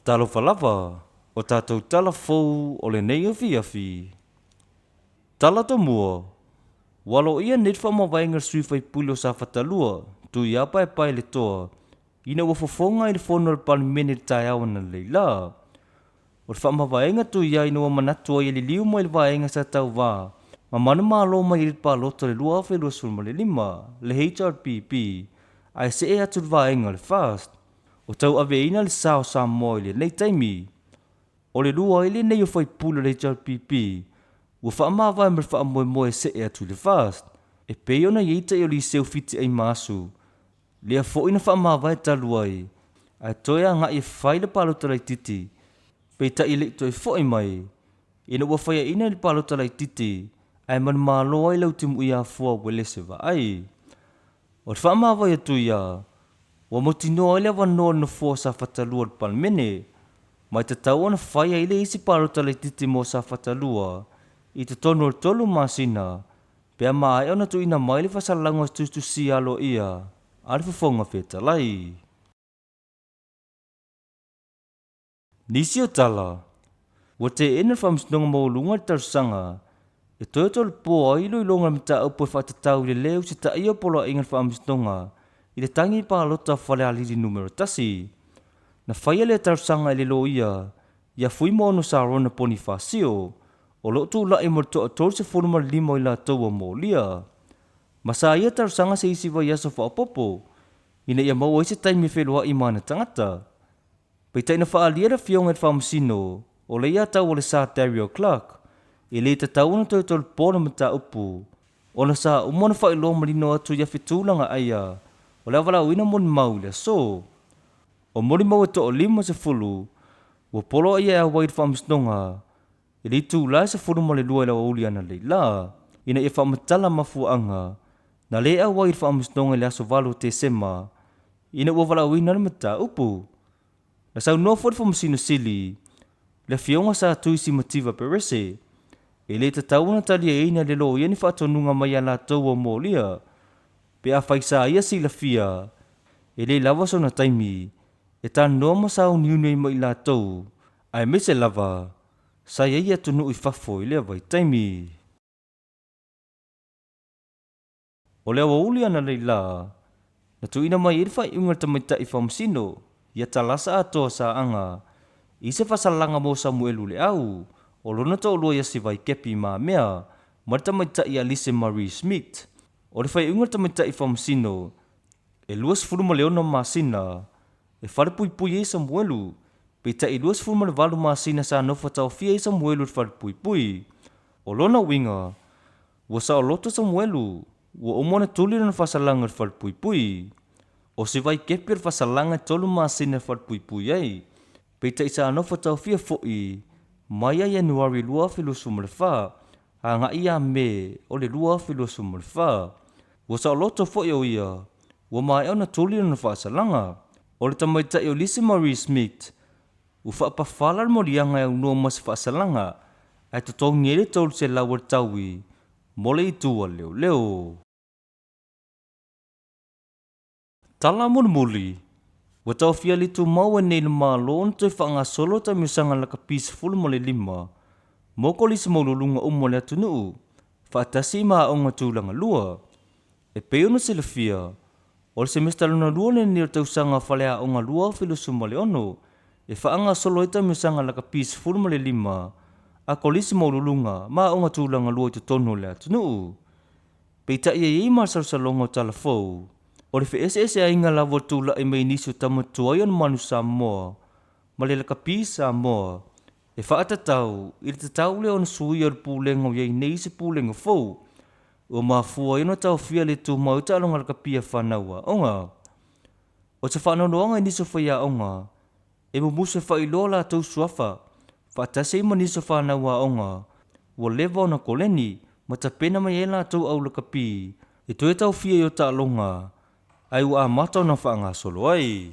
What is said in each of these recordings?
Talofa lava, o tatou tala fou o lenei afiafi. Tala tomua, ua aloaia nei le faamavaega a le sui faipule o Safata 2, Tuiapaepae Letoa, ina ua fofoga i le fono a le Palemene i le taeao analeila. O le faamavaega Tuia ina ua manatu ai e liliu mai le vaega sa tauva ma manumalo mai ai i le palota o le 2025, le HRPP, ae see atu i le vaega o le FAST, o tauaveina le sa o Samoa i lenei taimi. O le lua ai lenei o faipule o le HRPP ua faamavae ma le faamoemoe e see atu i le FAST, e pei ona i ai tai o Liseu Fiti Aimasu, lea foi na faamavae talu ai, ae toe agai e fai le palota laitiiti, peitai e le i toe foi mai, ina ua faiaina i le palota laitiiti ae manumalo ai Lautimuiafoa Uelese Vaai. O le faamavae atu ia, ua mautinoa ai le avanoa o le nofoa o Safata 2 i le Palemene, ma e tatau ona fai ai le isi palota laitiiti mo Safata 2 i totonu o le 3 masina pe a maea ona tuuina mai le faasalalauga tusitusia aloaia a le Fofoga Fetalai. Nisi o tala, ua teena le Faamasinoga Maualuga le talosaga e toe tolopo ai iloiloga o le mataupu e faatatau i le lē usitaia o poloaiga a le Faamasinoga i le tagi palota o Falealili Nu.1. Na faia lea talosaga e le loia ia Fuimaono Sarona Ponifasio, o lo o tulai mo le toa 35 o i latou ua molia. Ma sa ia talosaga se isi vaiaso faaopoopo ina ia maua ai se taimi e feloai ma ana tagata. Peitai na faaalia le afioga i le Faamasino o le ia tau o le Sir Dario Clark, e le tatau ona toe tolopo le mataupu ona sa uma ona faailoa manino atu ia fetulagaia o le a valaauina molimau i le aso. O molimau e toa 50 ua poloaia e auai i le Faamasinoga i le itula e 12 i le aoauli analeila ina ia faamatala mafuaaga na le auai i le Faamasinoga i le aso 8 o Tesema ina ua valaauina le mataupu. Na saunoa foi le Faamasino Sili, le afioga Sa Tui Simativa Perese, e le tatau ona taliaina e le loia ni faatonuga mai ia latou ua molia, pe afai sa ia silafia e le lava sona taimi e talanoa ma sauniuni ai ma i latou, aemaise lava sa i ai i atunuu i fafo i lea vaitaimi. O le aoauli analeila, na tuuina mai ai le faaiuga a le tamaitai faamasino ia Talasa Atoa Saaga i se faasalalaga mo Samuelu Leau, o lona toalua ia Sivai Kepi Mamea ma le tamaitai ia Lise Marie Schmidt. O le faaiuga a le tamaitai faamasino, e 26 masina e falepuipui ai Samuelu, peitai e 28 masina sa nofo taofia ai Samuelu i le falepuipui. O lona uiga, ua saoloto Samuelu, ua uma ona tuli lona faasalaga i le falepuipui. O si vaikepi o le faasalaga e 3 masina e falepuipui ai, peitai sa nofo taofia foi mai ia Ianuari 2024 agai ia Me o le 2024. Ua saoloto foi o ia, ua maea ona tuli lona faasalaga. O le tamaitai o Lise Marie Schmidt, ua faapafala le moliaga e aunoa ma se faasalaga ae totogi ai le 300 o le taui mo le itu a leoleo. Tala mulimuli, ua taofia le tumau ai nei le Malo ona toe faagasolo taamilosaga lakapi 15 mo kolisi maualuluga uma o le atunuu, faatasi ma aoga tulaga lua. E pei ona silafia, o le semester lona lua lenei o le tausaga faleaoga 2026 e faagasolo ai taamilosaga lakapi 15 a kolisi maualuluga ma aoga tulaga lua i totonu o le atunuu. Peitai e i ai masalosaloga o tala fou, o le feeseeseaiga lava o le tulai mai nisi o tama tuai o le Manu Samoa ma le lakapi Samoa e faatatau i le tatau lea ona suia o le pulega o i ai nei i se pulega fou, ua mafua ai ona taofia le tumau i taaloga lakapi a fanau aoga. O se faanoanoaga i nisi o faiaoga e mumusu e faailoa latou suafa faatasi ai ma nisi o fanau aoga ua leva ona koleni ma tapena mai ai latou au lakapi e toe taofia i o taaloga ae ua amata ona faagasolo ai.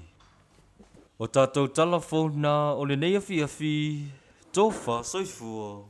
O tatou tala fou na o lenei afiafi, tofa soifua.